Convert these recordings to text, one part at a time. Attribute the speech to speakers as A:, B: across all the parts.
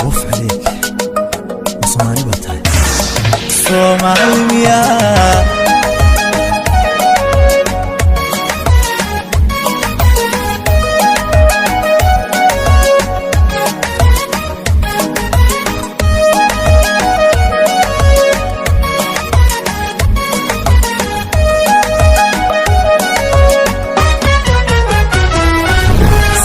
A: Waf عليك, ma Soomaali baa tahay? Soomaali miyaa?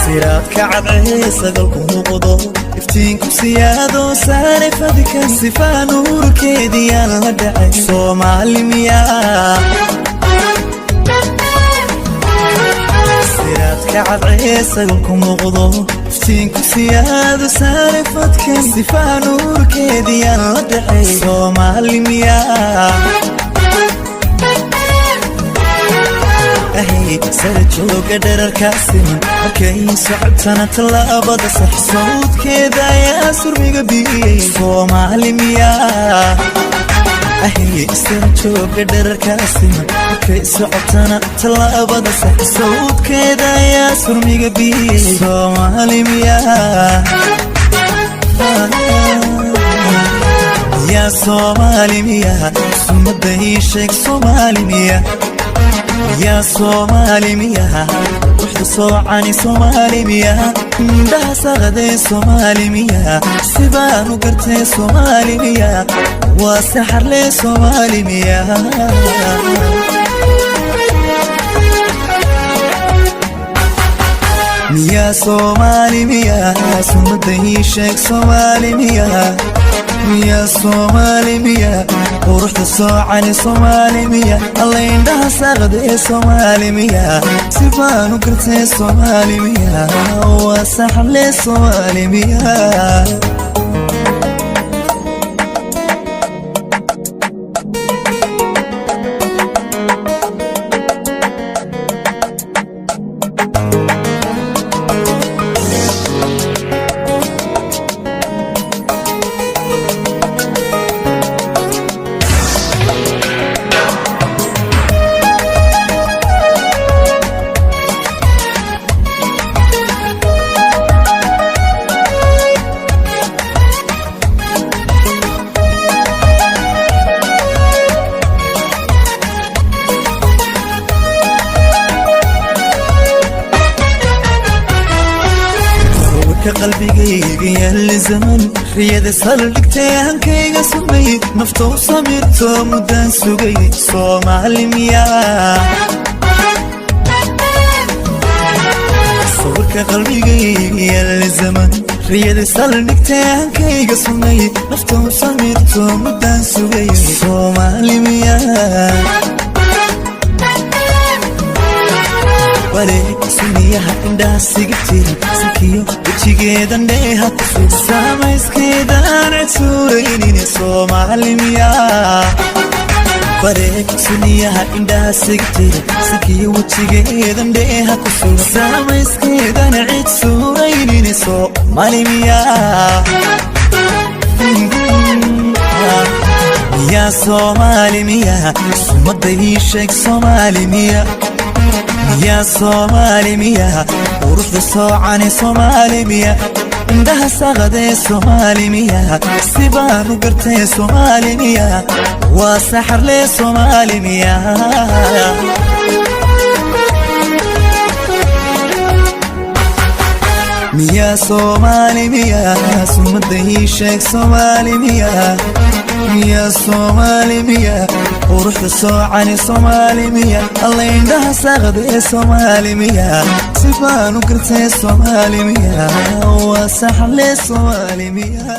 A: Siraadka cadcee sagalku muuqdo, iftiinku siyaado saare fadka, sifaa nuurkeediyaan la dhacay. Soomaali miyaa? Siraadka cadcee sagalku muuqdo, iftiinku siyaado saare fadka, sifaa nuurkeediyaan la dhacay. Soomaali miyaa? Ahay, sara jooga dherarkaa siman, markay socotana tallaabada sax, sawdkeeda ayaa surmiga biyey. Soomaali miyaa? Ahay, sara jooga dherarkaa siman, markay socotana tallaabada sax, sawdkeeda ayaa surmiga biyey. Soomaali miyaa? Yaa Soomaali miyaa? Sumada ii sheeg, Soomaali miyaa? Yaa Soomaali miyaa? Ruuxda soocani Soomaali miyaa? Indhaha saqadee Soomaali miyaa? Sibaan u gartee, Soomaali miyaa? Waa saxarlee, Soomaali miyaa? Miyaa Soomaali miyaa? Sumada ii sheeg, Soomaali miyaa? Miyaa Soomaali miyaa? Quruxda soocani Soomaali miya? Alla, indhaha saaqadee Soomaali miya? Sibaan u gartee, Soomaali miya? Waa saxle, Soomaali miya? Sawirka qalbigayga yaali zaman, riyada saldhigtay, hankayga sumay, nafta u samirto muddaan sugay. Soomaali miyaa? Sawirka qalbigayga yaali zaman, riyada saldhigtay, hankayga sumay, nafta u samirto muddaan sugay. Soomaali miyaa? Wale suniyaha indhaha siga jira, sikiyo wejigeedan dheeha ku sug, samayskeedaan cid suuraynin. Soomaali miyaa? Wareeg suniyaha indhaha siga jira, sikiyo wejigeedan dheeha ku sug, samayskeedan cid suuraynin. Soomaali miyaa? Miyaa Soomaali miyaa? Sumada ii sheeg, Soomaali miya? Miyaa Soomaali miyaa? Quruxda soocani Soomaali miya? Indhaha saqadee Soomaali miya? Sibaan u gartee, Soomaali miya? Waa saxarlee, Soomaali miya? Miyaa Soomaali miyaa? Sumada ii sheeg, Soomaali miyaa? Miyaa Soomaali miyaa? Quruxda soocani Soomaali miya? Alla, indhaha saaqadee Soomaali miya? Sibaan u gartee, Soomaali miya? Waa saxle, Soomaali miya?